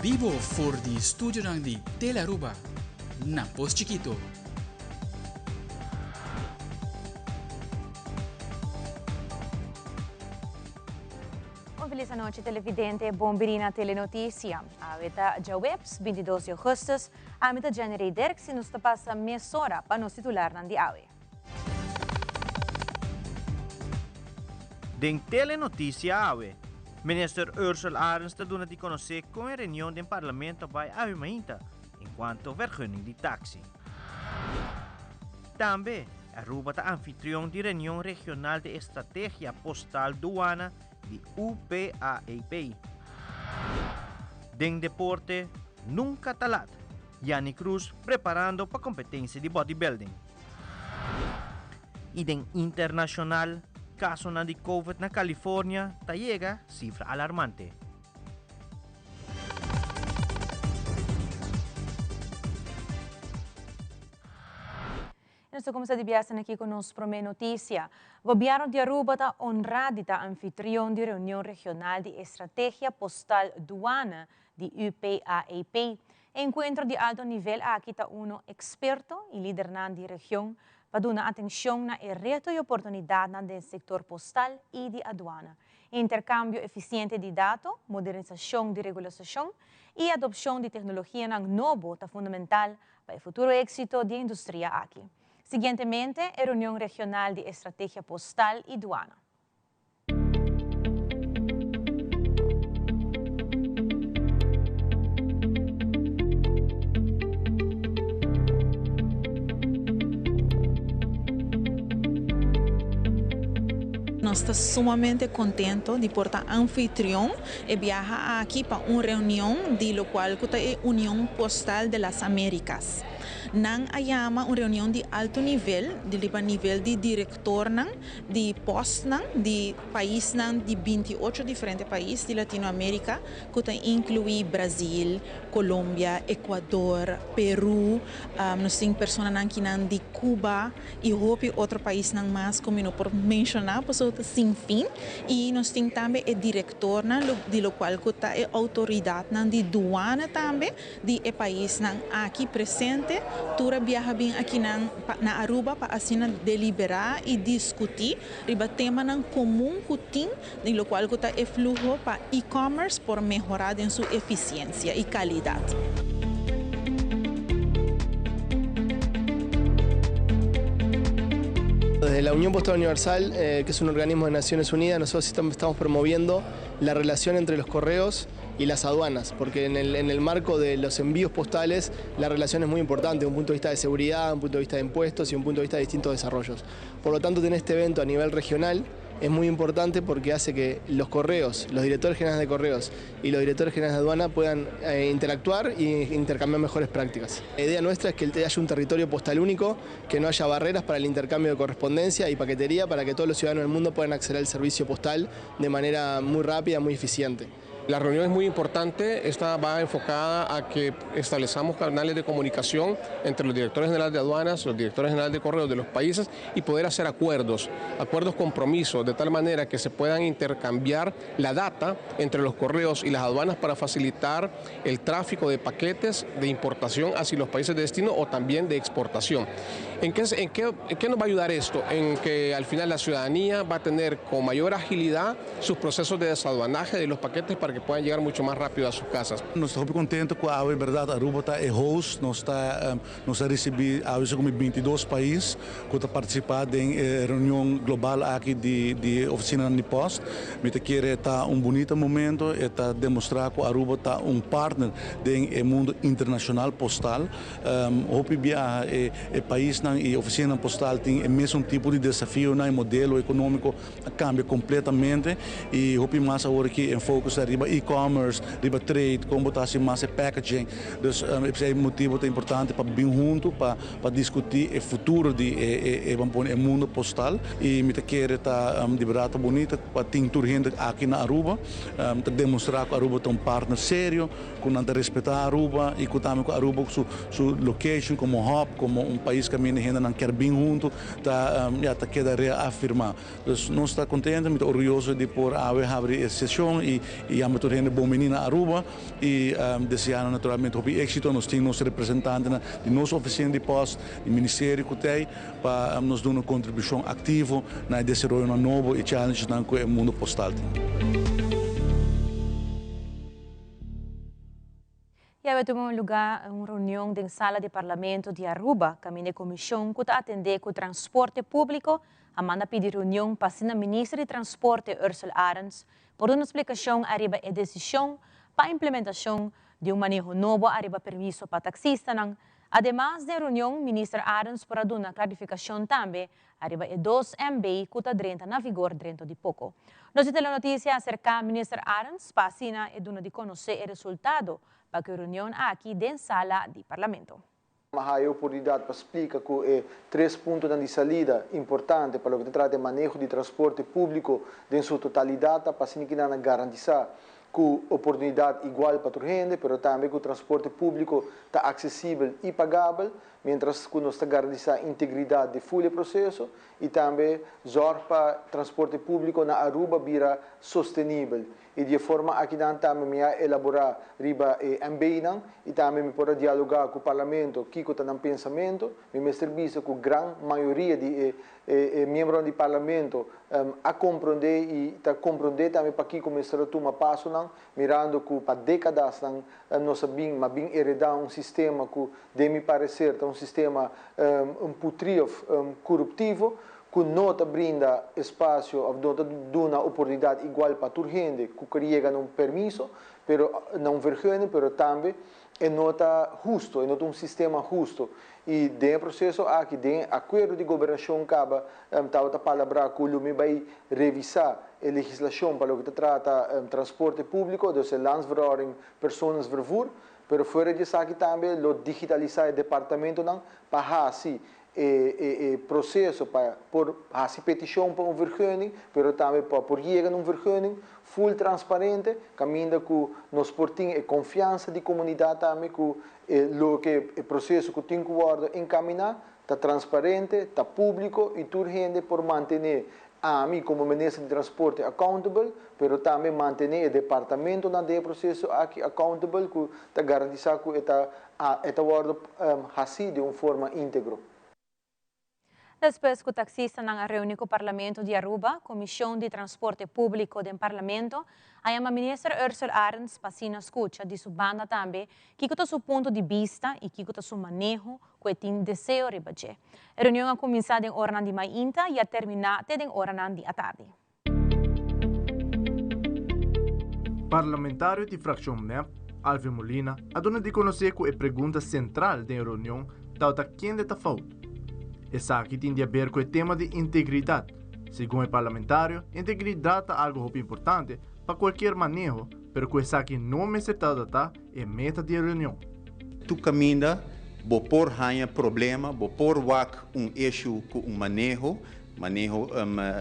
bibo for di studionan di Telearuba na Pos Chikito. Un feliz anochi televidente, bon bini na Telenoticia. Awe ta djaweps, 22 di augustus. Ami ta Jenny Rey Dirks y nos ta pasa mesora pa nos titularnan di awe. Den Telenoticia awe, Minister Ursell Arends ta duna di conoce con e reunion den Parlamento a bay awe mainta encuanto vergunning di taxi. Tambe, Aruba ta anfitrion di reunion regional di Estrategia Postal Douana di UPAEP. Den deporte, nunca ta lat, Yanni Cruz preparando pa competencia di bodybuilding. Y den internacional, casonan di Covid na California ta yega cifra alarmante. Nos ta cuminsa di biaha aki cu nos prome noticia. Gobierno di Aruba ta honra di ta anfitrion di reunion regional di Estrategia Postal Douane di UPAEP. E encuentro di alto nivel aki ta uno experto y lidernan di region pa duna atencion na e reto y oportunidadnan den sector postal y di aduana. Intercambio eficiente di dato, modernisacion di regulacion y adopcion di tecnologianan nobo ta fundamental pa e futuro exito di e industria aki. Siguientemente, e reunion regional di Estrategia Postal y Duana. Nos ta sumamente contento di por ta anfitrion e biaha aki pa un reunion di locual cu ta e Union Postal de las Americas. Nan a yama un reunion di alto nivel, di riba nivel di directornan di postnan di paisnan di 28 diferente pais di Latinoamerica cu ta inclui Brasil, Colombia, Ecuador, Peru, nos tin personanan kinan di Cuba y hopi otro paisnan mas cu mi no por menciona pasobra ta sin fin. Y nos tin tambe e directornan di locual cu ta e autoridadnan di duana tambe di e paisnan aki presente. Tur a biaha bin akinan na Aruba pa asina delibera y discuti riba temanan comun cu tin di locual cu ta e fluho pa e-commerce por mehora den su eficiencia y calidad. Desde la Unión Postal Universal, que es un organismo de Naciones Unidas, nosotros estamos promoviendo la relación entre los correos y las aduanas, porque en el marco de los envíos postales la relación es muy importante, desde un punto de vista de seguridad, un punto de vista de impuestos y un punto de vista de distintos desarrollos. Por lo tanto, tener este evento a nivel regional es muy importante porque hace que los correos, los directores generales de correos y los directores generales de aduana puedan interactuar e intercambiar mejores prácticas. La idea nuestra es que haya un territorio postal único, que no haya barreras para el intercambio de correspondencia y paquetería para que todos los ciudadanos del mundo puedan acceder al servicio postal de manera muy rápida, muy eficiente. La reunión es muy importante, esta va enfocada a que establezcamos canales de comunicación entre los directores generales de aduanas, los directores generales de correos de los países y poder hacer acuerdos, acuerdos compromisos, de tal manera que se puedan intercambiar la data entre los correos y las aduanas para facilitar el tráfico de paquetes de importación hacia los países de destino o también de exportación. ¿En qué nos va a ayudar esto? En que al final la ciudadanía va a tener con mayor agilidad sus procesos de desaduanaje de los paquetes para que puedan llegar mucho más rápido a sus casas. Nos ta contento cu awe, berdad, Aruba ta e host, nos a ricibi awe como 22 pais cu ta participa den reunion global aki di oficina di post. Mi ta kere ta un bunita momento, ta demostra cu Aruba ta un partner den mundo internacional postal. Hopi biaha e paisnan y oficina postal tin e mesun tipo di desafio na modelo economico a cambia completamente y hopi mas awor aki enfoke riba e-commerce, riba trade, con ta mas e packaging. Dus e motibo ta importante pa bin hunto pa discuti e futuro di e mundo postal y mi ta kere ta di berdad bunita pa tin tur hende aki na Aruba, ta demostra cu Aruba ta un partner serio, cu nan ta respeta Aruba y cu tambe cu Aruba su location como hub, como un pais cu hende nan kier bin hunto, ta ya ta keda reafirma. Dus nos ta contento, mi ta orguyoso di por awe habri e sesion y yama. yama tur hende bon bini na Aruba y desea nan naturalmente hopi exito. Nos tin nos representantenan di nos oficina di post, di ministerio cu t'ey pa nos duna un contribucion activo na e desaroyonan nobo y challengesnan cu e mundo postal tin. Awe tuma luga un reunion den sala di Parlamento di Aruba, caminda e comision cu ta atende cu transporte publico a manda pidi reunion pa asina Minister di Transporte Ursell Arends por duna splicacion ariba e decision pa implementacion di un maneho nobo ariba permiso pa taxistanan. Ademas den reunion Minister Arends por a duna clarificacion tambe ariba e dos MB cu ta drenta na vigor drento di poco. Nos di Telenoticia a acerca Minister Arends pa asina e duna di conoce e resultado pa cu e reunion aki den sala di Parlamento. Mi a haya oportunidad pa splica cu e tres puntonan di salida importante pa loke ta trata e maneho di transporte publico den su totalidad ta pa asina kinan a garantisa cu oportunidad igual pa tur hende, pero tambe cu transporte publico ta accesibel y pagabel, mientras cu nos ta garantisa integridad di ful e proceso y tambe zorg pa transporte publico na Aruba bira sostenibel. Y di e forma akinan tambe mi a elabora riba e MBnan y tambe mi por a dialoga cu Parlamento kico ta nan pensamento. Mi mester bisa cu gran mayoria di e e miembronan di Parlamento a comprende y ta comprende tambe pakico mester a tuma pasonan, mirando cu pa decadasnan nos a bin, ma bin hereda un sistema cu den mi parecer ta un sistema un putri of coruptivo, cu no ta brinda espacio of no ta duna oportunidad igual pa tur hende cu ker yega na un permiso, pero na un vergunning, pero tambe e no ta husto, e no ta un sistema husto. Y den e proceso aki, den e acuerdo di gobernacion caba tabata palabra cu lo mi bay revisa e legislacion pa loke ta trata transporte publico, dus e Landsverordening Personenvervoer, pero fuera di esaki tambe lo digitalisa e departamentonan pa haci e e e proceso pa por haci peticion pa un vergunning, pero tambe pa por yega na un vergunning full transparente, caminda cu nos por tin e confiansa di comunidad tambe cu e loke e proceso cu tin cu wordo encamina ta transparente, ta publico y tur hende por mantene ami como Minister di Transporte accountable, pero tambe mantene e departamentonan den e proceso aki accountable cu ta garantisa cu e ta e ta wordo haci den un forma integro. Despues cu taxistanan a reuni cu Parlamento di Aruba, Comision di Transporte Publico den Parlamento a yama Minister Ursell Arends pa asina scucha di su banda tambe kico ta su punto di bista y kico ta su maneho cu e tin deseo riba dje. E reunion a cuminsa den oranan di mainta y a termina te den oranan di atardi. Parlamentario di fraccion mep, Alvin Molina, a duna di conoce cu e pregunta central den e reunion tabata kende ta fout. Esaki tin di haber cu e tema di integridad. Segun e parlamentario, integridad ta algo hopi importante pa cualkier maneho, pero cu esaki no mester tabata e meta di e reunion. Tur caminda bo por haña problema, bo por wak un issue cu un maneho, maneho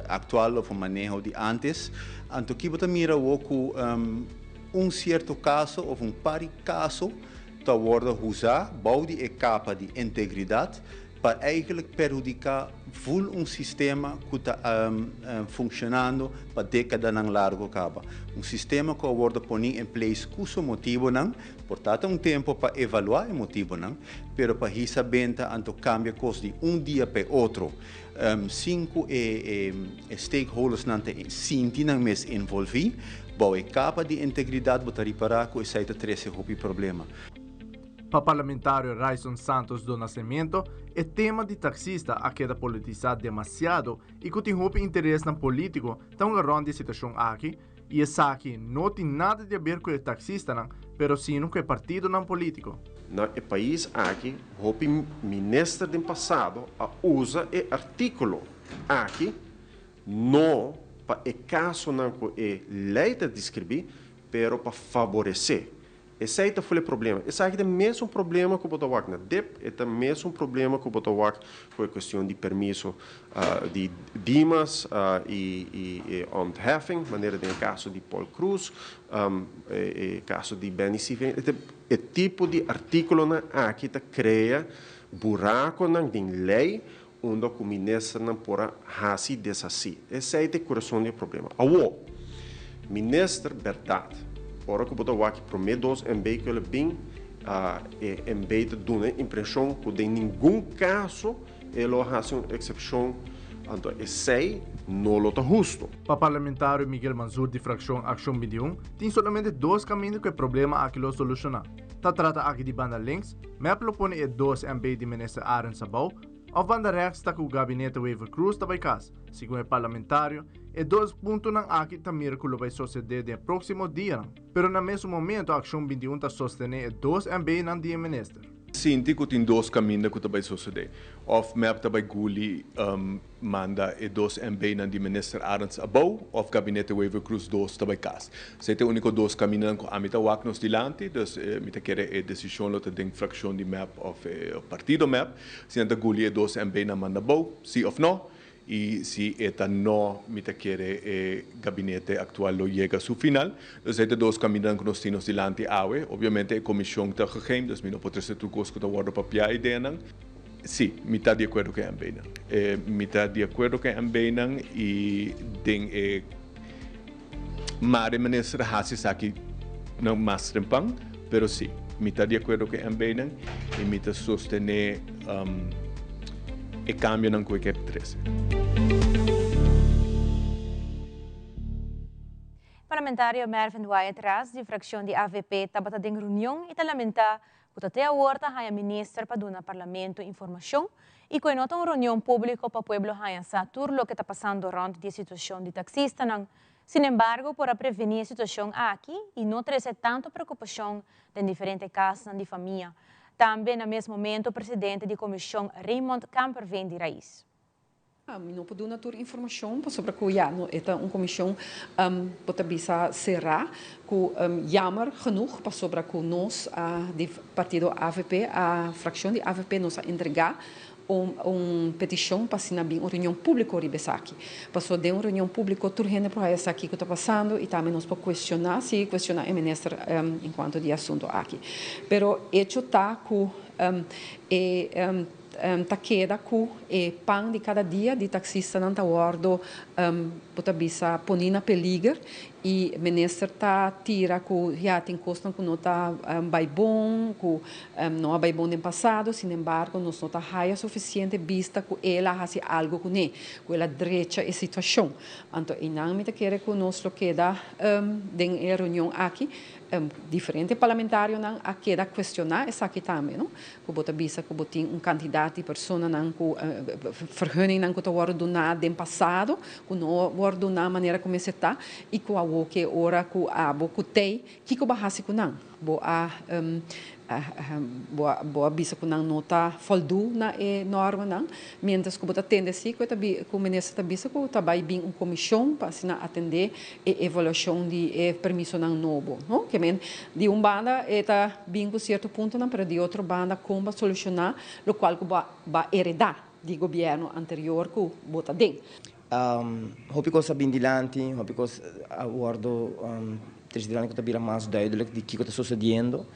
actual of un maneho di antes. Anto ki bo ta mira awo cu un cierto caso of un par di caso ta wordo usa bou di e capa di integridad pa eigenlijk perhudica full un sistema cu ta funcionando pa decadanan largo caba. Un sistema cu a wordo poni in place cu su motibonan, por ta ta un tempo pa evalua e motibonan, pero pa hisa benta anto cambia cos di un dia p'e otro, sin cu e stakeholdersnan ta sinti nan mes envolvi, bou e capa di integridad bo ta ripara cu esey ta trece hopi problema. Pa parlamentario Ryçond Santos do Nascimento, e tema di taxista a keda politisa demasiado y cu tin hopi interesnan politico ta hunga rond di e situacion aki y esaki no tin nada di haber cu e taxistanan pero sino cu e partidonan politico. Na e pais aki hopi minister den pasado a usa e articulo aki no pa e casonan cu e ley ta describi pero pa faborece. Esey ta ful e problema. Esaki ta mesun problema cu bo ta wak na dip, e ta mesun problema cu bo ta wak cu e cuestion di permiso di Dimas y e ontheffing, manera den e caso di Paul Croes, e caso di Benny Sivin. E tipo di articulonan aki ta crea buraconan den ley unda cu ministernan por a haci deshaci. Esey ta e curason di e problema. Awo, minister berdad. Ora ku bo ta wak e promé dos MB ku el a bin, e MB ta duna e impreshon ku den ningun kaso e lo a hasi un eksepshon, anto esei no lo ta hustu. Pa parlamentario Miguel Mansur di frakshon Akshon 21, tin solamente dos kaminda ku e problema aki lo solushoná. Ta trata aki di banda links, mep lo pone e dos MB di minister Arends abou, òf banda rechts ta ku gabinete Wever-Croes ta bai kas. Segun e parlamentario, e dos puntonan aki ta mira ku lo bai sosede den e próksimo dianan. Pero na mesun momento Akshon 21 ta sostené e dos MBnan di e minister. Sinti ku tin dos kaminda ku ta bai sosodé. Òf mep ta bai guli manda e dos MBnan di minister Arends abou òf gabinete Wever-Croes dos ta bai kas. Esei ta e úniko dos kamindanan ku ami ta wak nos dilanti. Dus mi ta kere e desishon lo ta den frakshon di mep òf e partido mep. Si nan ta guli e dos MBnan manda abou, si òf no. I si e ta no, mi ta kere e gabinete aktual lo yega su final. Dus e ta dos kamindanan ku nos tin nos dilanti awe. Obviamente e komishon ta geheim, dus mi no por trese tur kos ku ta wòrdu papiá ideanan. Sí, mi ta di akuerdo ku e MBnan. Mi ta di akuerdo ku e MBnan i den e mare minister a hasi esaki na mas trempan, pero sí, mi ta di akuerdo ku e MBnan i mi ta sostené e kambionan ku e ke trese. Parlamentario Mervin Wyatt Ras di frakshon di avp tabata den reunion i ta lamentá ku ta te awor ta haña minister pa duna parlamento informashon i ku e no ta un reunion públiko pa pueblo haña sa tur loke ta pasando rònt di e situashon di taksistanan. Sinembargo por a prevení e situashon aki i no trese tantu preokupashon den diferente kasnan di famia. Tambe na mes momento presidente di komishon Raymond Kamperveen di Raiz. Mi no por duna tur informacion pasobra cu ya no e ta un comision bo ta bisa cera cu jammer genoeg pasobra cu nos di partido avp a fraccion di avp nos a entrega un un peticion pa asina bin un reunion publico riba esaki pasobra den un reunion publico tur hende por haya sa kico ta pasando y tambe nos por cuestiona sigui cuestiona e minister en cuanto di e asunto aki pero hecho ta cu e Ta keda ku e pan di kada dia di taksistanan ta wòrdu, bo ta bisa, poni na peliger i minister ta tira ku ya tin kosnan ku no ta bai bon, ku no a bai bon den pasado, sinembargo nos no ta haya sufisiente bista ku el a hasi algu kuné, ku el a drecha e situashon. Anto einan mi ta kere ku nos lo keda den e reunion aki, diferente parlamentarionan a keda kuestioná esaki tambe, no. Ku bo ta bisa ku bo tin un kantidat di personanan ku vergunningnan ku ta wòrdu duná den pasado, ku no wòrdu duná manera ku mester ta i ku awor ke ora ku abo ku tei, kiko bo a hasi ku nan? Bo a bo a bisa ku nan no ta foldú na e normanan, miéntras ku bo ta tende si ku e ta ku minister ta bisa ku ta bai bin un komishon pa asina atendé e evaluashon di e permisonan nobo, no? Ke men di un banda e ta bin ku sierto puntonan, pero di otro banda kon bo a solushoná lokual ku bo a bo a heredá di gobièrnu anterior ku bo ta den. Hopi kos a bin dilanti, hopi kos a wòrdu trese dilanti ku ta bira mas duidelijk di kiko ta sosediendo.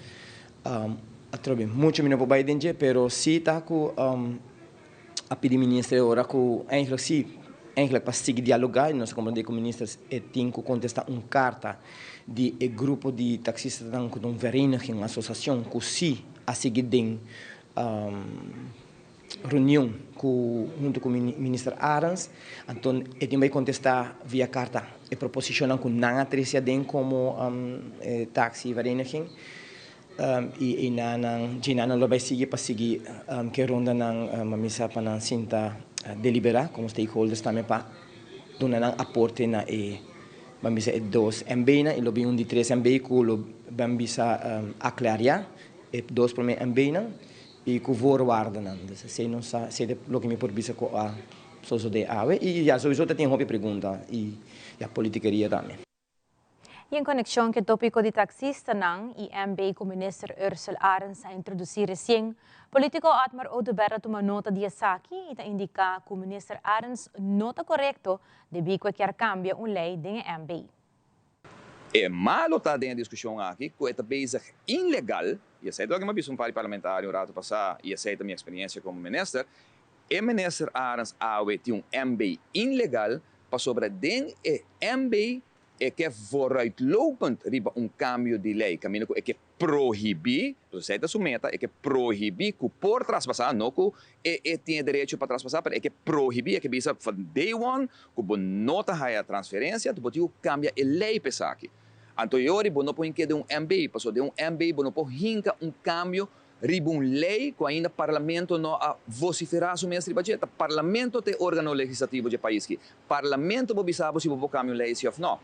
Atrobe mucho mi no por bai den dje, pero si ta ku a pidi minister e ora ku eigenlijk si, eigenlijk pa sigui dialogá i nos a komprendé ku minister e tin ku kontestá un karta di e grupo di taksistanan ku ta un vereniging, un asosiashon ku si a sigui den reunion ku huntu ku minister Arends, anto e tin bai kontestá via karta e proposishonnan ku nan a trese aden komo taxi vereniging i einan dje nan lo bai sigui pa sigui ke rondanan mamisa pa nan sinta deliberá komo stakeholders tambe pa duna nan aporte na e ban bisa e dos MB-nan i lo bin un di tres MB ku lo ban bisa aklariá e dos promé MB-nan. I ku voorwaardenan. Dus esei nos sa, esei ta loke mi por bisa ku a sosodé awe. I ya, souiso ta tin hopi pregunta i ya politikeria tambe. I en konekshon ku e topiko di taksistanan i MB ku Minister Ursell Arends a introdusí resien, politiko Otmar Oduber a tuma nota di esaki i ta indiká ku Minister Arends no ta korekto debí ku e kier kambia un lei den e MB. E malo ta den e diskushon aki ku e ta bezig ilegal, i esei ta loke mi a bisa un par di parlamentario un ratu pasá i esei ta mi eksperiencia komo minister, e minister Arends awe tin un MB ilegal pasobra den e MB E ke vooruitlopend riba un kambio di lei kaminda ku e ke prohibí, pasobra esei ta su meta, e ke prohibí ku por traspasá, no ku e e tin e derecho pa traspasá, pero e ke prohibí, e ke bisa van day one ku bo no ta haya transferensia, bo tin ku kambia e lei pa esaki. Anto e ora bo no por hink'é den un MB, pasobra den un MB bo no por hinka un kambio riba un lei ku ainda Parlamento no a vosiferá su mes riba dje. Ta Parlamento ta e órgano legislativo dje pais ki. Parlamento bo bisa bo si bo por kambia un lei si òf no.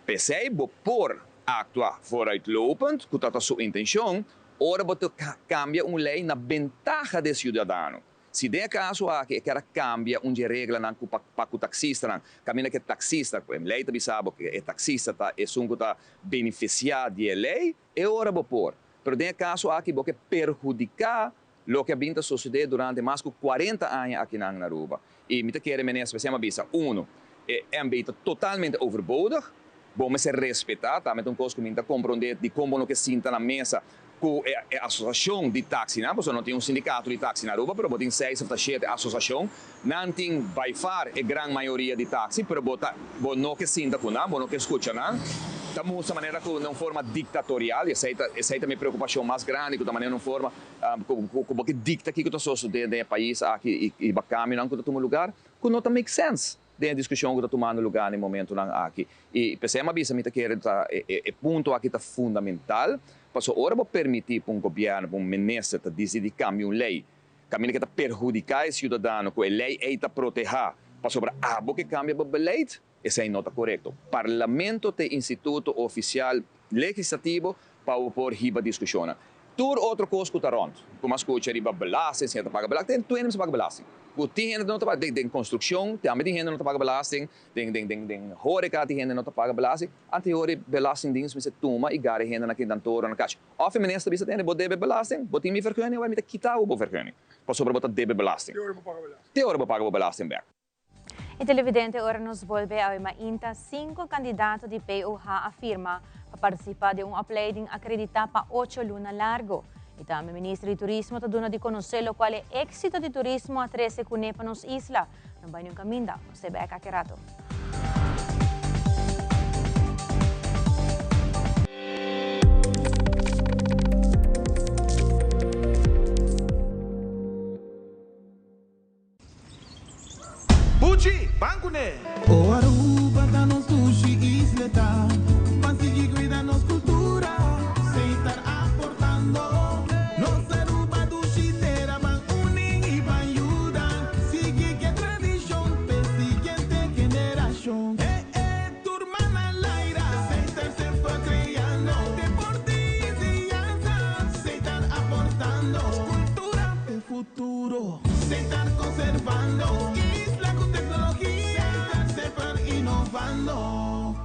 P'esei bo por aktua vooruitlopend, ku ta ta su intenshon, ora bo ta kambia un lei na bentaha di e siudadano. Si den e kaso aki e kier a kambia un dje reglanan ku pa pa ku taksistanan, kaminda ku e taksista, ku e lei ta bisa bo ku e taksista ta esun ku ta benefisiá di e lei, e ora bo por. Pero den e kaso aki bo ke perhudiká loke a bin ta sosodé durante mas ku kuarenta aña akinan na Aruba. I mi ta kere Minister Bessem a bisa, uno, e MB ta totalmente overbodig, bo mester respetá, tambe ta un kos ku mi ta komprondé dikon bo no ke sinta na mesa ku e asosashon di taksinan, pasobra no tin un sindikato di taksi na Aruba, pero bo tin seis òf ta shete asosashon, nan tin by far e gran mayoria di taksi, pero bo ta bo no ke sinta ku nan, bo no ke skucha nan, ta mustra manera ku na un forma diktatorial, i esei ta esei ta mi preokupashon mas grandi, ku ta manera un forma ku bo ke dikta kiko ta sosodé den e pais aki i riba kambionan ku ta tuma lugar ku no ta make sense den e diskushon ku ta tumando lugar na e momentunan aki. I p'esei mi a bisa mi ta kere ta e punto aki ta fundamental, pasobra ora bo permití pa un gobièrnu, pa un minister ta disidí kambia un lei kaminda ke ta perhudiká e siudadano ku e lei ei ta protehá pasobra abo ke kambia bo beleid, esei no ta korekto. Parlamento ta e instituto ofisial legislativo pa bo por hiba diskushonnan. Tur otro kos ku ta rònt, ku mas skucha riba belasting, si hende ta paga belasting, ten tuende mester paga belasting. Ku tin hende no ta paga, den konstrukshon tambe tin hende no ta paga belasting, den den den den horeka tin hende no ta paga belasting. Antes hori belastingdienst mester tuma i gara e hendenan ki dan toro na kashi. Òf e minister bisa tende bo debe belasting, bo tin mi vergunning, awor mi ta kita bo bo vergunning pasobra bo ta debe belasting. Te ora bo paga bo belasting bèk. E televidente ora nos bolbe awe mainta cinco candidato di POH a firma pa participa den un opleiding acredita pa ocho luna largo. Y tambe Minister di Turismo ta duna di conoce locual e exito di turismo a trece cune pa nos isla. No bay niun caminda, nos te bek aki rato. Buchi, ban kuné! O Aruba ta nos dushi isleta, Ban sigui cuida nos cultura, Seitar aportando. Nos Aruba dushi tera, Ban uni y ban yuda, Sigui ke tradicion p'e siguiente generacion. E e tur man al aire, Seitar semper creando, Deporte y enseñanza, Seitar aportando. Cultura p'e futuro. Setar conservando isla cu tecnologia. Setar semper innovando.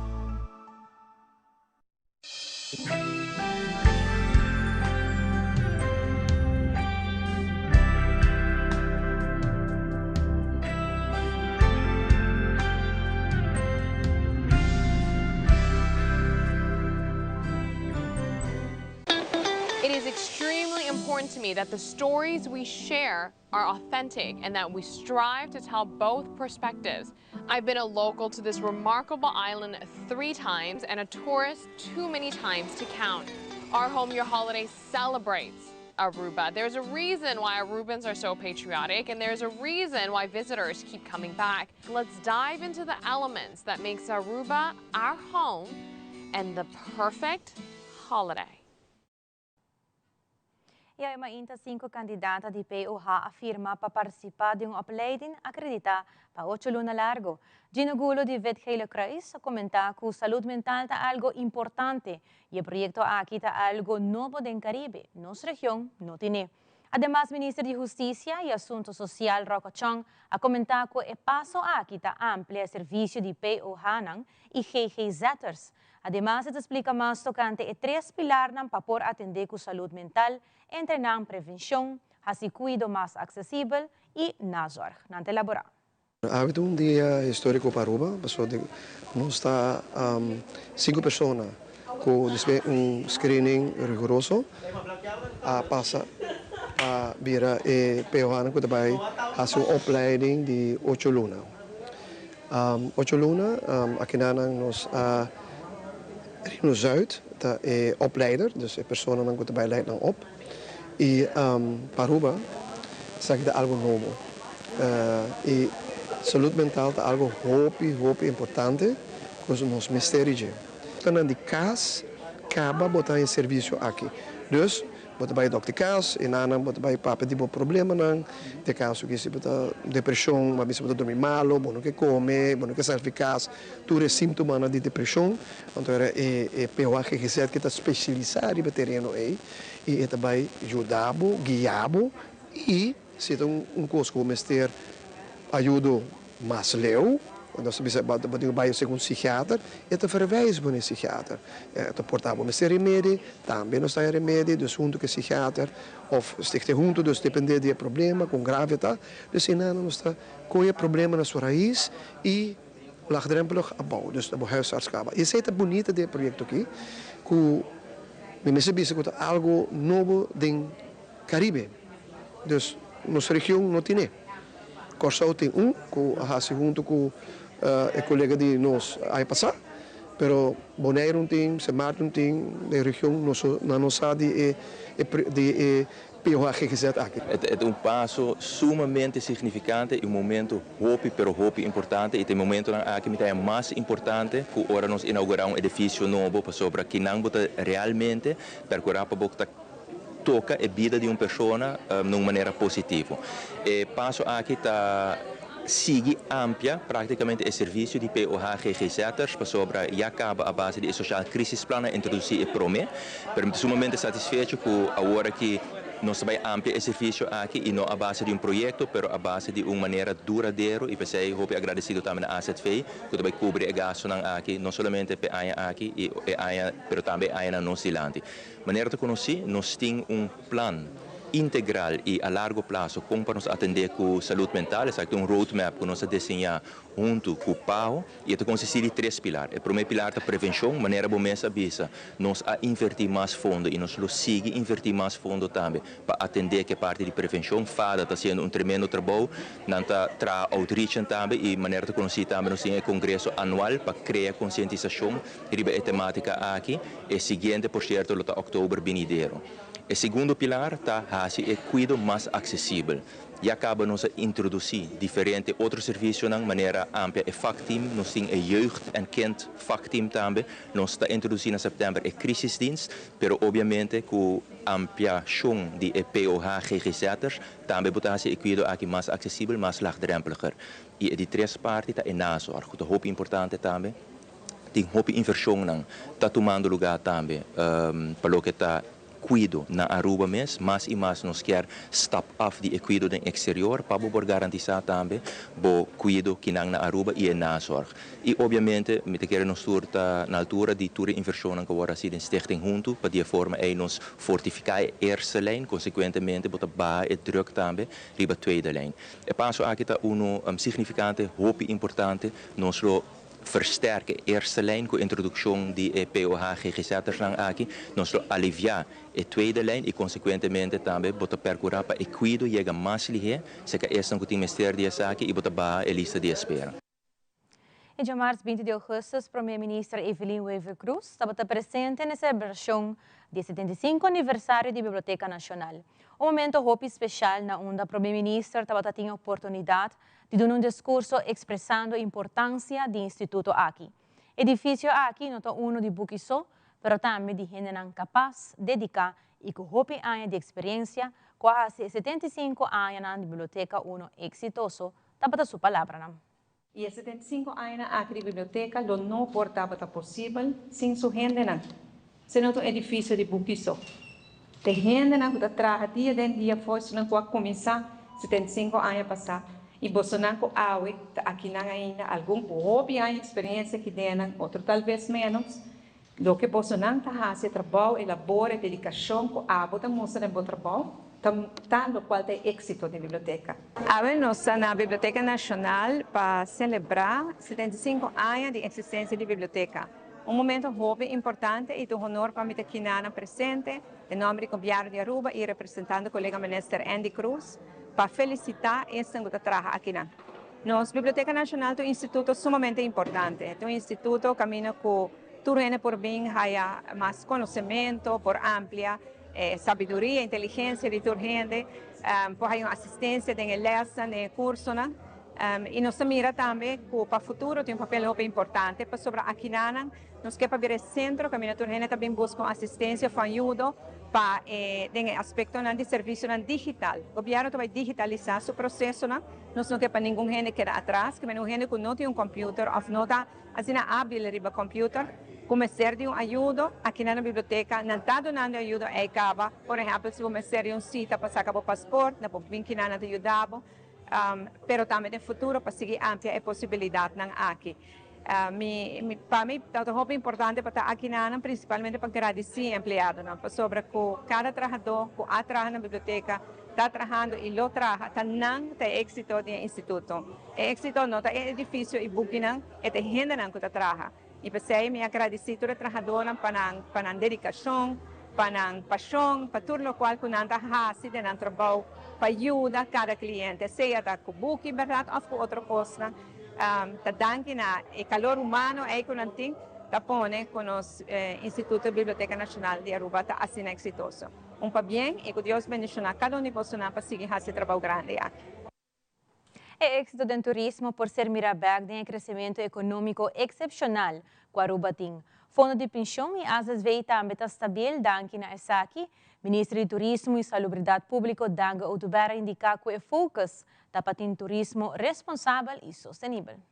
It is extremely important to me that the stories we share are authentic and that we strive to tell both perspectives. I've been a local to this remarkable island three times and a tourist too many times to count. Our Home Your Holiday celebrates Aruba. There's a reason why Arubans are so patriotic and there's a reason why visitors keep coming back. Let's dive into the elements that makes Aruba our home and the perfect holiday. Y awe mainta cinco candidata di POH a firma pa participa den un opleiding acredita pa ocho luna largo. Gino Gulo di Wit Gele Kruis a comenta cu salud mental ta algo importante y e proyecto aki ta algo nobo den Caribe, nos region no tine. Ademas Minister di Husticia y Asunto Social Rocco Chong a comenta cu e paso aki ta amplia e servicio di POH-nan y GGZ'ers. Ademas e ta splica mas tocante e tres pilarnan pa por atende cu salud mental, entre nan prevencion, haci cuido mas accesibel y nazorg. Nan ta elabora. Awe ta un dia historico pa Aruba, pasobra nos ta cinco persona cu despues un screening riguroso a pasa pa bira e POHnan cu ta bay haci un opleiding di ocho luna. Ocho luna akinanan nos a Rino Zuid ta e opleider, dus e personanan ku ta bai leid nan op. I pa Aruba esaki ta algu nobo. I salud mental ta algu hopi hopi importante ku nos mester di dje. Nan di kas kaba bo ta haña servisio aki. Dus Bo ta bai dokter kas i nan bo ta bai papia di bo problemanan, den kaso ki si bo ta depreshon, bo a bisa bo ta drumi malo, bo no ke kome, bo no ke sali fi kas, tur e simptomanan di depreshon, anto era e e POH GGZ ki ta spesialisá riba e tereno ei i e ta bai yuda bo, guia bo i si ta un kos ku bo mester ayudo mas leu, nos ta bisa bo tin ku bai segun psikiater, e ta verwijs bo na e psikiater. E ta porta bo mester remedi, tambe nos ta haña remedi, dus huntu ku e psikiater òf stichting huntu, dus depende di e problema, kon grave ta. Dus einan nos ta kohe e problema na su rais i laagdrempelig abou, dus na bo huisarts kaba. I esei ta bunita di e proyekto aki, ku mi mester bisa ku ta algu nobo den Caribe. Dus nos region no tine. Kòrsou tin un ku a hasi huntu ku e kolega di nos aña pasá, pero Boneiru un tin, Sint Maarten un tin, den region nos nan no sa di e di e POHGGZ aki. E ta un paso sumamente significante y un momento hopi pero hopi importante y ta e momentonan aki mi ta haña mas importante cu ora nos inaugura un edificio nobo pasobra kinan bo ta realmente percura pa bo ta toka e bida di un persona na un manera positivo. E paso aki ta sigui amplia praktikamente e servisio di POH GGZ'ers pasobra ya kaba a base di e Sociaal Crisisplan a introdusí e promé, pero mi ta sumamente satisfecho ku awor aki nos ta bai amplia e servisio aki i no a base di un proyekto pero a base di un manera duradero i p'esei hopi agradesido tambe na AZV ku ta bai kubri e gastunan aki no solamente p'e aña aki i e aña pero tambe e añanan nos dilanti. Manera ta konosí, nos tin un plan integral i a largo plaso kon pa nos atendé ku salud mental. Esaki ta un roadmap ku nos a deseñá huntu ku PAHO i e ta konsistí di tres pilar. E promé pilar ta prevenshon, manera bo mes a bisa, nos a invertí mas fondo i nos lo sigui invertí mas fondo tambe pa atendé ku e parti di prevenshon. FADA ta hasiendo un tremendo trabou, nan ta traha outreachen tambe i manera ta konosí tambe nos tin e kongreso anual pa krea konsientisashon Riba e temátika aki, e siguiente por sierto lo ta òktober binidero. E segundo pilar ta hasi e kuido mas aksesibel. Ya kaba nos a introdusí diferente otro servisionan manera amplia e vakteam, nos tin e jeugd en kind vakteam tambe, nos ta introdusí na sèptèmber e crisisdienst, pero obviamente ku ampliashon di e POH GGZ'ers tambe bo ta hasi e kuido aki mas aksesibel, mas laagdrempeliger. I e di tres parti ta e nazorg, ku ta hopi importante tambe. Tin hopi inversionnan ta tumando lugar tambe pa loke ta cuido na Aruba mes. Mas y mas nos kier stap af di e cuido den exterior pa bo por garantisa tambe bo cuido kinan na Aruba y e nazorg. Y obviamente mi ta kere nos tur ta na altura di tur e inversionnan cu a worde haci den Stichting Hunto pa di e forma ey nos fortifica e eerste lijn, consecuentemente bo ta baha e druk tambe riba tweede lijn. E paso aki ta uno significante, hopi importante. Nos lo Versterk e eerste lijn ku introdukshon di e POH GGZ'ersnan aki, nos lo aliviá e tweede lijn i konsekuentemente tambe bo ta perkurá pa e kuido yega mas lihé serka esnan ku tin mester di esaki i bo ta baha e lista di espera. E djamars 20 di augustus Prome Minister Evelyn Wever-Croes tabata presente na e selebrashon di e 75 aniversario di Biblioteca Nacional. Un momento hopi special na unda Prome Minister tabata tin e oportunidad di duna un discurso expresando e importancia di instituto aki. Edificio aki no ta uno di buki so, pero tambe di hendenan capaz, dedica y cu hopi aña di experiencia cu a haci e 75 añanan di biblioteca uno exitoso, tabata su palabranan. Y e 75 añanan aki di biblioteca lo no por tabata posibel sin su hendenan. Se no ta un edificio di buki so. T'e hendenan cu ta traha dia den dia for esnan cu a cuminsa 75 aña pasa y bosonan cu awe ta akinan ainda, algun cu hopi aña experiencia aki den nan, otro tal bes menos. Loke bosonan ta haci e trabou, e labor, e dedicacion cu abo ta mustra den bo trabou, ta ta locual ta e exito den biblioteca. Awe nos ta na Biblioteca Nacional pa celebra 75 aña di existencia di biblioteca. Un momento hopi importante y ta un honor pa mi ta kina nan presente den nomber di Gobierno di Aruba y representando colega Minister Endy Croes pa felicita esnan cu ta traha akinan. Nos Biblioteca Nacional ta un instituto sumamente importante. Ta un instituto caminda cu tur hende por bin haya mas conocemento, por amplia e sabiduria, inteligencia di tur hende, por haya un asistencia den e lesnan, den e cursonan. Y nos ta mira tambe cu pa futuro tin un papel hopi importante pasobra akinanan nos ke pa bira e centro caminda tur hende ta bin busca un asistencia of ayudo pa e den e aspectonan di servicionan digital. Gobierno ta bay digitalisa su procesonan, nos no ke pa ningun hende keda atras, ke men un hende cu no tin un computer of no ta asina habil riba computer cu mester di un ayudo, akinan na biblioteca nan ta dunando e ayudo ey caba. Por ehempel si bo mester di un cita pa saca bo paspoort, nan por bin kinan nan ta yuda bo. pero tambe den futuro pa sigui amplia e posibilidadnan aki. Mi, pa mi ta hopi importante pa ta aki nanan, principalmente pa gradici e empleadonan, pasobra cu cada trahador cu a traha na biblioteca ta trahando y lo traha, ta nan ta e exito di e instituto. E exito no ta e edificio y bukinan, e ta e hendenan cu ta traha. Y p'esey mi a gradici tur e trahadornan pa nan pa nan dedicacion, pa nan pasion, pa tur locual cu nan ta haci den nan trabou pa yuda cada cliente, sea ta cu buki berdad of cu otro cosnan. Ta danki na e calor humano ey cu nan tin ta pone cu nos Instituto Biblioteca Nacional di Aruba ta asina exitoso. Un pabien y cu Dios bendiciona cada un di bosonan pa sigui haci e trabou grandi aki. E éxito den turismo por ser mira bek den e crecemento economico excepcional cu Aruba tin. Fondo di pensioen y AZV tambe ta stabil danki na esaki. Minister di Turismo y Salubridad Publico Dangui Oduber a indica cu e focus ta pa tin turismo responsabel y sostenibel.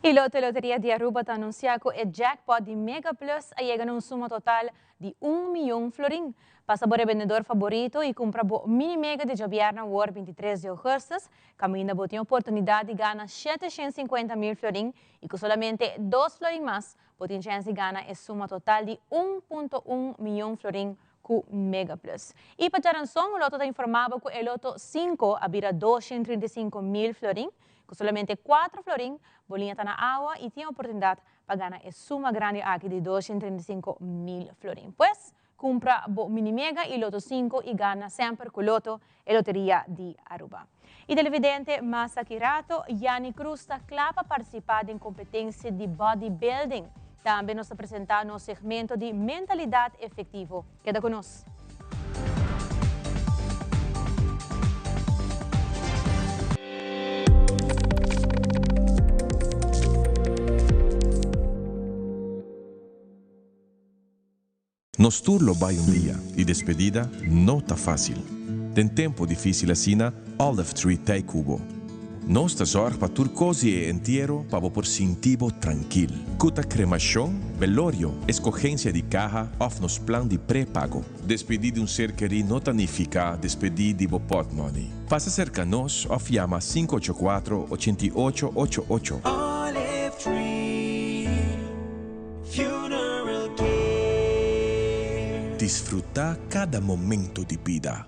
Y Lotto Loteria di Aruba ta anuncia cu e jackpot di Mega Plus a yega na un suma total di un miyon florin. Pasa bo rebendedor faborito y cumpra bo mini mega di djabierna awor 23 di augustus, caminda bo tin oportunidad di gana 750 mil florin y cu solamente dos florin mas bo tin chens di gana e suma total di un punto un miyon florin cu Mega Plus. Y pa djaranson Lotto ta informa bo cu e Lotto 5 a bira 235 mil florin. Cu solamente 4 florin, bo liña ta na awa y tin oportunidad pa gana e suma grandi aki di 235 mil florin. Pues, cumpra bo Mini Mega y Lotto 5 y gana semper cu Lotto, e loteria di Aruba. Y televidente, mas aki rato, Yanni Cruz ta cla pa participa den competencia di bodybuilding. Tambe nos ta presenta nos segmento di Mentalidad Efectivo. Keda cu nos! Nos tur lo bai un dia y despedida no ta facil. Den tempo dificil asina, Olive Tree t'ey cu bo. Nos ta zorg pa tur cos di e entiero pa bo por sinti bo trankil. Cu ta cremacion, belorio, escogencia di caha of nos plan di prepago. Despedi di un ser keri no ta nifica despedi di bo potmoney. Pasa cerca nos of yama 584 88 ocho ocho. Olive Tree Funeral Care. Disfruta cada momento di bida.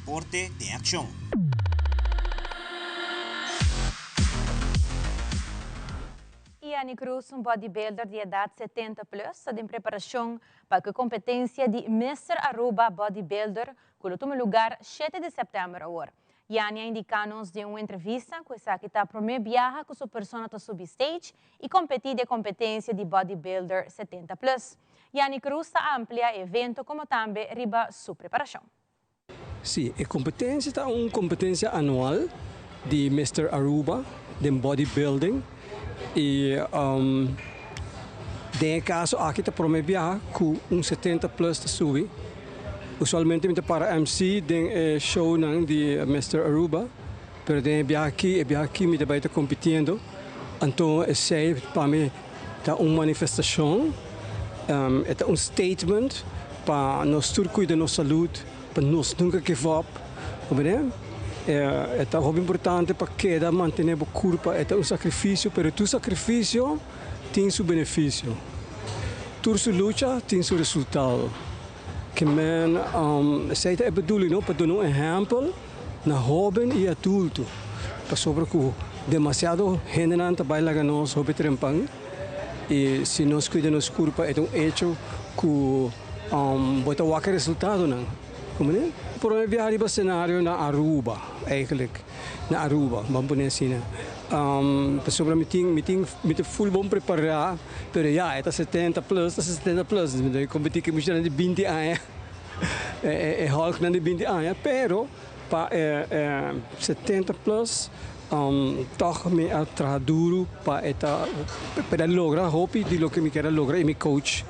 Deporte den akshon. Ianny Cruz, un bodybuilder di edat 70 plus, ta den preparashon pa ku e kompetensia di Mister Aruba Bodybuilder ku lo tuma lugar shete di sèptèmber awor. Ianny a indiká nos den un entrevista ku esaki ta promé biaha ku su persona ta subi stage i kompetí den kompetensia di bodybuilder 70 plus. Ianny Cruz ta amplia e evento komo tambe riba su preparashon. Sí, e competencia ta un competencia anual di Mister Aruba den bodybuilding y den e caso aki ta prome biaha cu un 70 plus ta subi. Usualmente mi ta para MC den e shownan di Mister Aruba, pero den e biaha aki, e biaha aki mi ta bay ta compitiendo, anto esey pa mi ta un manifestacion, e ta un statement pa nos tur cuida nos salud, pa nos nunca give up, comprende? E ta hopi importante pa keda mantene bo curpa, e ta un sacrificio, pero tur sacrificio tin su beneficio, tur su lucha tin su resultado. Ke men, esey ta e bedoeling, no? Pa duna un ehempel na hoben y adulto, pasobra cu demasiado hendenan ta bay laga nos hopi trempan y si nos cuida nos curpa e ta un hecho cu bo ta wak e resultadonan, comprende? Prome biaha riba scenario na Aruba, eigenlijk na Aruba, ban pone asina, pasobra mi tin mi tin mi ta full bon prepara, pero ya e ta 70 plus, ta 70 plus, mi ta competi cu muchanan di binti aña. E Hulknan di binti aña, pero pa e 70 plus tòg mi a traha duru pa e ta pa e logra hopi di loke mi kier a logra i mi coach,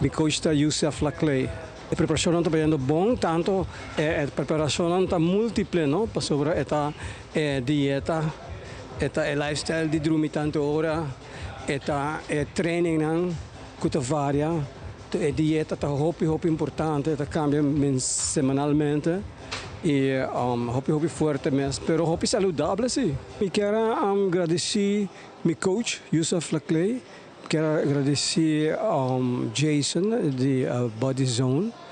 mi coach ta Youssef Laclay. E preparashonnan ta bayendo bon, tanto e preparashonnan ta multiple no, pasobra e ta e dieta, e ta e lifestyle di drumi tantu ora, e ta e trainingnan ku ta varia. E dieta ta hopi hopi importante, e ta cambia semanalmente y hopi hopi fuerte mes, pero hopi saludable si. Mi kier a gradici mi coach Youssef Laclay, mi kier a gradici Jason di Body Zone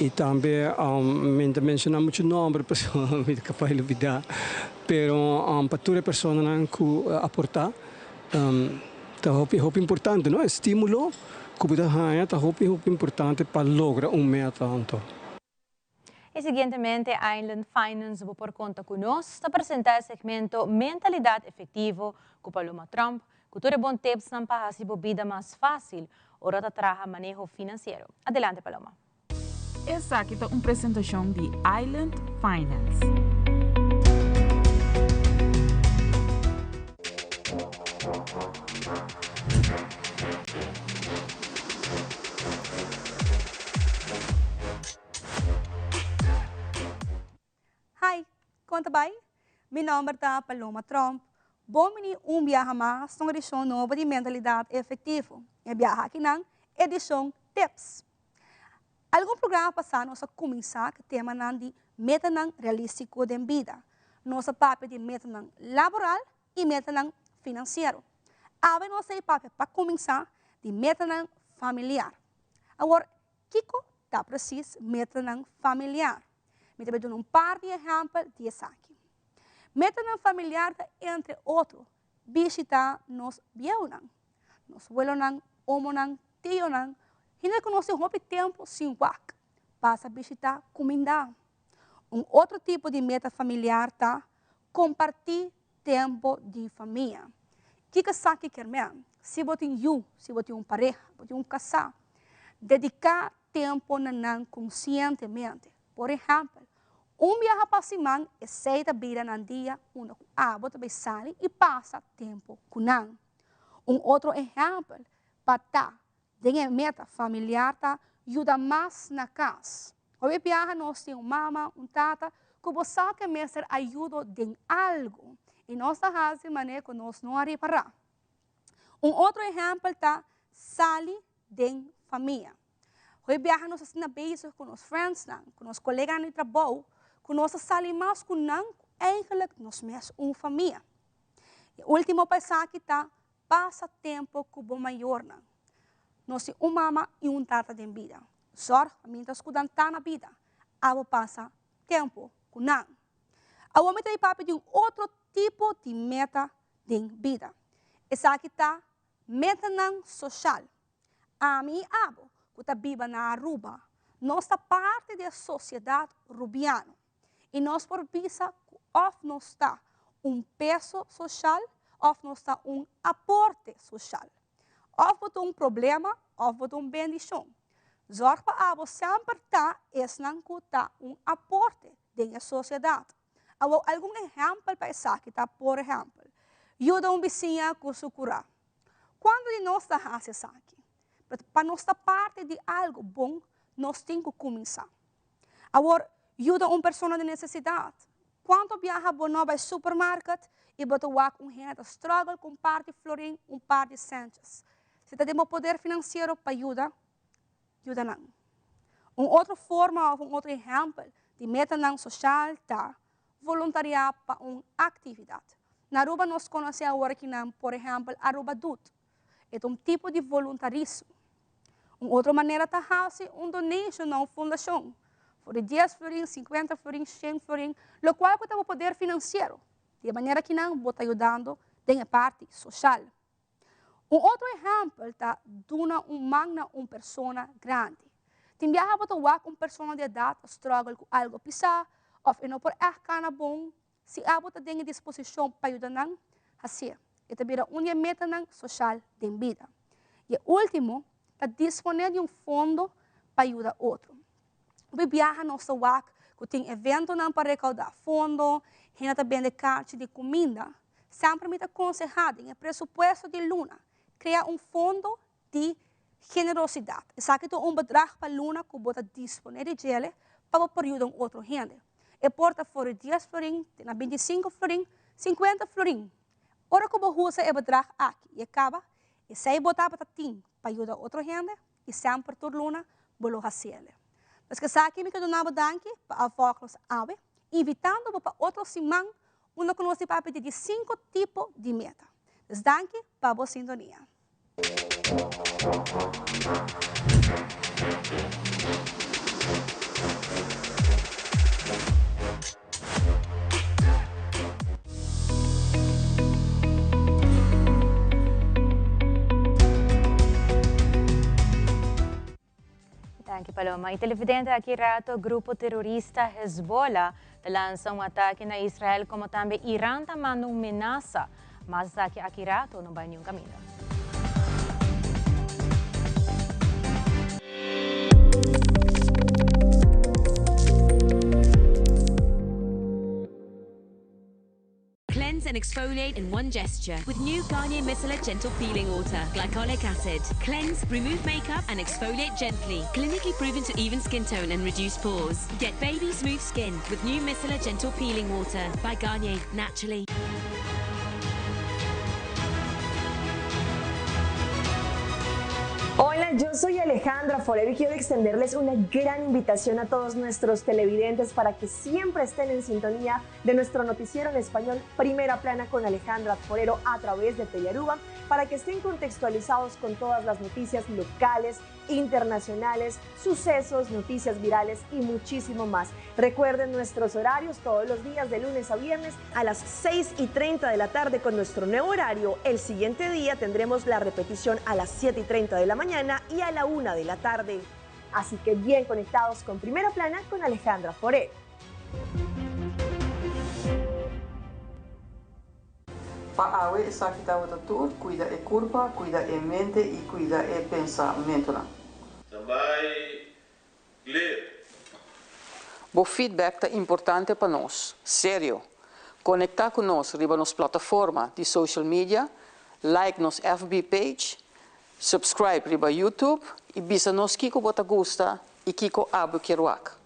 y tambe mi no ta menciona mucho nomber pasobra mi ta capaz di lubida, pero pa tur e personanan cu a aporta. Ta hopi hopi importante no, e stimulo ku bo ta haña ta hopi hopi importante pa logra un meta anto. Y siguientemente Island Finance Bo Por Conta Cu Nos ta presenta e segmento Mentalidad Efectivo cu Paloma Tromp cu tur e bon tipsnan pa haci bo bida mas facil ora ta traha maneho financiero. Adelante Paloma. Esaki ta un presentashon di Island Finance. Hi, kon ta bai? Mi nòmber ta Paloma Tromp. Bon bini un biaha mas na un edishon nobo di Mentalidat Efektivo. E biaha akinan, edishon Tips. Algun programa pasá nos a kuminsá ku temanan di metanan realístiko den bida. Nos a papia di metanan laboral i metanan finansiero. Awe nos ta e papia pa kuminsá di metanan familiar. Awor, kiko ta presis metanan familiar? Mi ta bai duna un par di ehèmpel di esaki. Metanan familiar ta entre otro bishitá nos bieunan, nos welonan, omonan, tionan, hende ku nos tin hopi tempu sin wak, pasa bishitá kumindá. Un otro tipo di meta familiar ta kompartí tempu di famia. Kiko esaki kier men? Si bo tin yu, si bo tin un pareha, bo tin un kasá, dediká tempu na nan konsientemente. Por ehèmpel, un biaha pa siman esei ta bira nan dia unda ku abo ta bai sali i pasa tempu ku nan. Un otro ehèmpel pa ta den e meta familiar ta yuda mas na kas. Hopi biaha nos tin un mama, un tata ku bo sa ku e mester ayudo den algu i nos ta hasi manera ku nos no a ripará. Un otro ehèmpel ta sali den famia. Hopi biaha nos asina bezig ku nos friendsnan, ku nos koleganan di trabou, ku nos ta sali mas ku nan ku eigenlijk nos mes un famia. E ultimo pa esaki ta pasa tempo ku bo mayornan. Nos tin un mama i un tata den bida. Zorg pa mientras ku nan ta na bida, abo pasa. tempu ku nan. Awor mi ta di papia di un otro tipo di meta den bida. Esaki ta metanan soshal. Ami i abo ku ta biba na Aruba, nos ta parti di e sosiedat rubiano i nos por bisa ku òf nos ta un peso soshal òf nos ta un aporte soshal. Òf bo ta un problema òf bo ta un bendishon. Zòrg pa abo semper ta esnan ku ta un aporte den e sosiedat. Awor algun ehèmpel pa esaki ta, por ehèmpel, yuda un bisiña ku su kurá. Kuantu di nos ta hasi esaki? Pero pa nos ta parti di algu bon, nos tin ku kuminsá. Awor, yuda un persona den nesesidat. Kuantu biaha bo no bai supermarket i bo ta wak un hende ta struggle ku un par di florin, un par di sèntjes? Si ta den bo poder finansiero pa yuda, yuda nan. Un otro forma òf un otro ehèmpel di metanan soshal ta voluntariá pa un aktividat. Na Aruba nos konosé awor kinan, por ehèmpel Aruba Doet. E ta un tipo di voluntarismo. Un otro manera ta hasi un donation na un fundashon, for di dies florin, sinkuenta florin, shen florin, lokual ku ta bo poder finansiero. Di e manera kinan bo ta yudando den e parti soshal. Un otro ehèmpel ta duna un man na un persona grandi. Tin biaha bo ta wak un persona di edat ta struggle ku algu pisá òf e no por ègt kana bon. Si abo ta den e disposishon pa yuda nan, hasié. E ta bira un di e metanan soshal den bida. I e último ta disponé di un fondo pa yuda otro. Hopi biaha nos ta wak ku tin eventonan pa rekaudá fondo, hende ta bende karchi di kuminda. Semper mi ta konsehá den e presupuesto di luna krea un fondo di generosidat. Esaki ta un bedrag pa luna ku bo ta disponé di djele pa bo por yuda un otro hende. E por ta for di dies florin te na bintisinko florin, sinkuenta florin. Ora ku bo usa e bedrag aki i e kaba, esei bo tabata tin pa yuda otro hende i semper tur luna bo lo hasiele. Pues esaki mi ke duna bo danki pa a vòg nos awe, invitando bo pa otro siman unda ku nos di papia di diesinko tipo di meta. Pues danki pa bo sintonia. Danki Paloma. Y televidente aki rato grupo terorista Hezbollah ta lansa un atake na Israel como tambe Iran ta manda un menasa. Mas esaki aki rato no bay niun caminda. Cleanse and exfoliate in one gesture with new Garnier Micellar Gentle Peeling Water. Glycolic acid. Cleanse, remove makeup and exfoliate gently. Clinically proven to even skin tone and reduce pores. Get baby smooth skin with new Micellar Gentle Peeling Water by Garnier, naturally. Hola, yo soy Alejandra Forero y quiero extenderles una gran invitación a todos nuestros televidentes para que siempre estén en sintonía de nuestro noticiero en español Primera Plana con Alejandra Forero a través de Telearuba para que estén contextualizados con todas las noticias locales, internacionales, sucesos, noticias virales y muchísimo más. Recuerden nuestros horarios todos los días de lunes a viernes a las 6 y 30 de la tarde con nuestro nuevo horario. El siguiente día tendremos la repetición a las 7 y 30 de la mañana y a la 1 de la tarde. Así que bien conectados con Primera Plana con Alejandra Forero. Pa awe esaki tabata tur, cuida e curpa, cuida e mente y cuida e pensamentonan. Standby, clear. Bo feedback ta importante pa nos. Serio! Conecta cu nos riba nos plataforma di social media, like nos FB page, subscribe riba YouTube y bisa nos kico bo ta gusta y kico abo kier wak.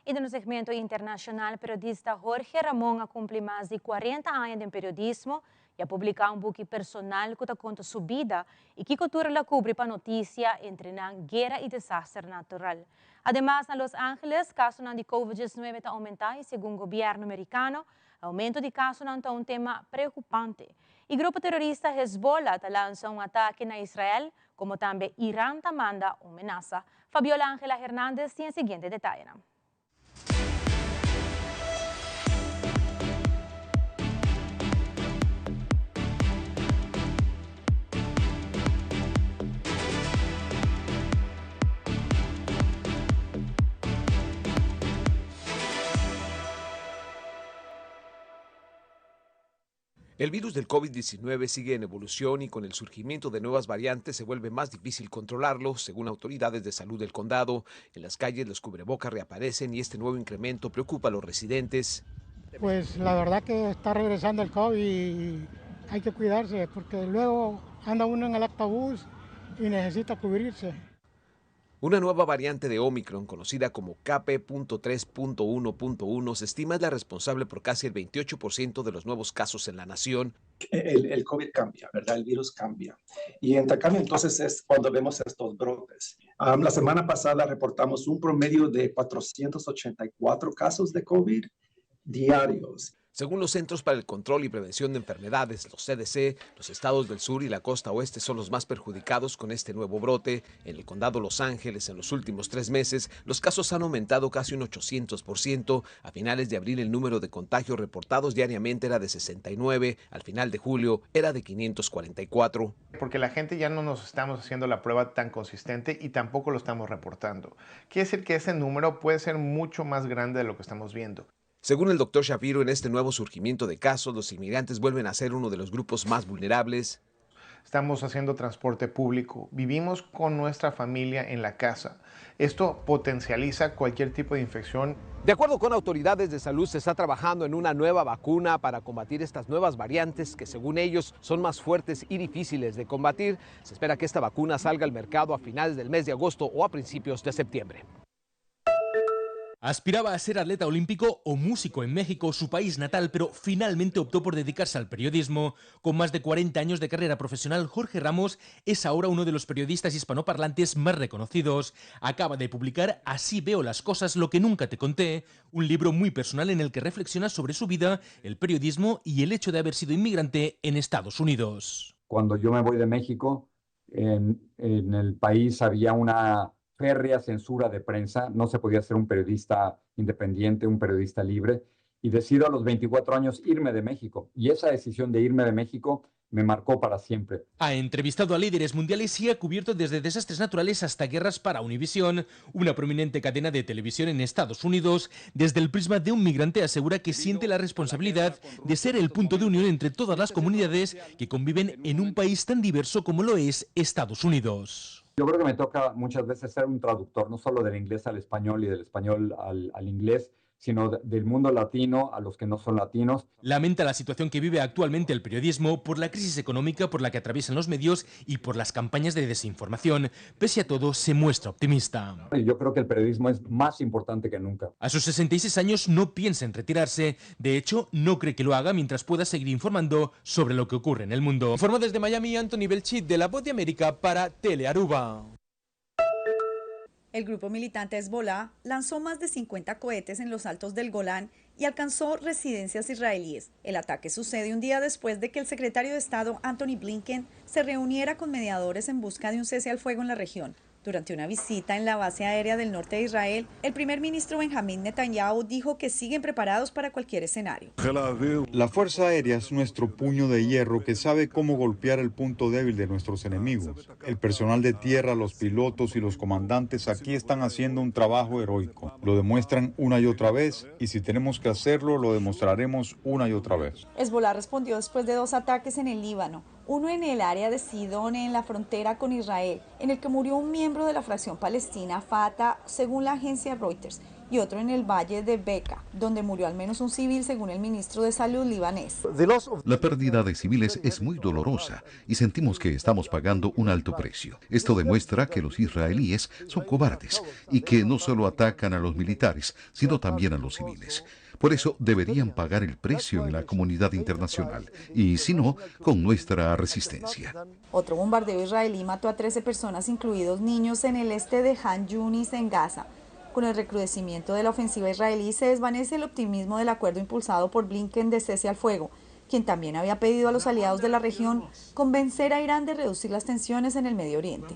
Y den un segmento internacional, periodista Jorge Ramón a cumpli mas di 40 aña den periodismo y a publica un buki personal cu ta conta su bida y kico tur el a cubri pa noticia entre nan guera y desaster natural. Ademas, na Los Angeles, casonan di Covid 19 ta aumenta y segun gobierno Mericano, Aumento di casonan ta un tema preocupante. E grupo terorista Hezbollah ta lansa un atake na Israel, como tambe Iran ta manda un menasa. Fabiola Angela Hernandez tin e siguiente detayenan. El virus del COVID-19 sigue en evolución y con el surgimiento de nuevas variantes se vuelve más difícil controlarlo, según autoridades de salud del condado. En las calles los cubrebocas reaparecen y este nuevo incremento preocupa a los residentes. Pues la verdad que está regresando el COVID y hay que cuidarse porque luego anda uno en el autobús y necesita cubrirse. Una nueva variante de Omicron, conocida como KP.3.1.1, se estima es la responsable por casi el 28% de los nuevos casos en la nación. El COVID cambia, ¿verdad? El virus cambia. Y entre cambio, entonces, es cuando vemos estos brotes. La semana pasada reportamos un promedio de 484 casos de COVID diarios. Según los Centros para el Control y Prevención de Enfermedades, los CDC, los estados del sur y la costa oeste son los más perjudicados con este nuevo brote. En el condado Los Ángeles, en los últimos 3 meses, los casos han aumentado casi un 800%. A finales de abril, el número de contagios reportados diariamente era de 69. Al final de julio, era de 544. Porque la gente ya no nos estamos haciendo la prueba tan consistente y tampoco lo estamos reportando. Quiere decir que ese número puede ser mucho más grande de lo que estamos viendo. Según el doctor Shapiro, en este nuevo surgimiento de casos, los inmigrantes vuelven a ser uno de los grupos más vulnerables. Estamos haciendo transporte público, vivimos con nuestra familia en la casa. Esto potencializa cualquier tipo de infección. De acuerdo con autoridades de salud, se está trabajando en una nueva vacuna para combatir estas nuevas variantes que, según ellos, son más fuertes y difíciles de combatir. Se espera que esta vacuna salga al mercado a finales del mes de agosto o a principios de septiembre. Aspiraba a ser atleta olímpico o músico en México, su país natal, pero finalmente optó por dedicarse al periodismo. Con más de 40 años de carrera profesional, Jorge Ramos es ahora uno de los periodistas hispanoparlantes más reconocidos. Acaba de publicar Así veo las cosas, lo que nunca te conté, un libro muy personal en el que reflexiona sobre su vida, el periodismo y el hecho de haber sido inmigrante en Estados Unidos. Cuando yo me voy de México, en el país había una férrea censura de prensa, no se podía ser un periodista independiente, un periodista libre, y decido a los 24 años irme de México. Y esa decisión de irme de México me marcó para siempre. Ha entrevistado a líderes mundiales y ha cubierto desde desastres naturales hasta guerras para Univisión, una prominente cadena de televisión en Estados Unidos. Desde el prisma de un migrante asegura que siente la responsabilidad de ser el punto de unión entre todas las comunidades que conviven en un país tan diverso como lo es Estados Unidos. Yo creo que me toca muchas veces ser un traductor, no solo del inglés al español y del español al inglés, sino del mundo latino a los que no son latinos. Lamenta la situación que vive actualmente el periodismo por la crisis económica por la que atraviesan los medios y por las campañas de desinformación. Pese a todo, se muestra optimista. Yo creo que el periodismo es más importante que nunca. A sus 66 años no piensa en retirarse. De hecho, no cree que lo haga mientras pueda seguir informando sobre lo que ocurre en el mundo. Informó desde Miami Anthony Belchit de La Voz de América para Telearuba. El grupo militante Hezbollah lanzó más de 50 cohetes en los altos del Golán y alcanzó residencias israelíes. El ataque sucede un día después de que el secretario de Estado Antony Blinken se reuniera con mediadores en busca de un cese al fuego en la región. Durante una visita en la base aérea del norte de Israel, el primer ministro Benjamín Netanyahu dijo que siguen preparados para cualquier escenario. La Fuerza Aérea es nuestro puño de hierro que sabe cómo golpear el punto débil de nuestros enemigos. El personal de tierra, los pilotos y los comandantes aquí están haciendo un trabajo heroico. Lo demuestran una y otra vez y si tenemos que hacerlo, lo demostraremos una y otra vez. Hezbollah respondió después de 2 ataques en el Líbano, uno en el área de Sidón, en la frontera con Israel, en el que murió un miembro de la fracción palestina Fatah, según la agencia Reuters, y otro en el valle de Bekaa, donde murió al menos un civil, según el ministro de Salud libanés. La pérdida de civiles es muy dolorosa y sentimos que estamos pagando un alto precio. Esto demuestra que los israelíes son cobardes y que no solo atacan a los militares, sino también a los civiles. Por eso deberían pagar el precio en la comunidad internacional y, si no, con nuestra resistencia. Otro bombardeo israelí mató a 13 personas, incluidos niños, en el este de Han Yunis, en Gaza. Con el recrudecimiento de la ofensiva israelí se desvanece el optimismo del acuerdo impulsado por Blinken de cese al fuego, quien también había pedido a los aliados de la región convencer a Irán de reducir las tensiones en el Medio Oriente.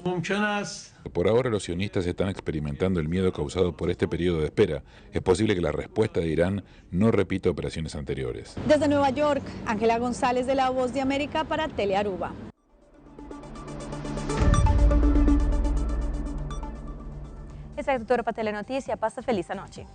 Por ahora los sionistas están experimentando el miedo causado por este periodo de espera. Es posible que la respuesta de Irán no repita operaciones anteriores. Desde Nueva York, Ángela González de La Voz de América para Telearuba. Esaki ta tur pa Telenoticia. Pasa feliz anochi.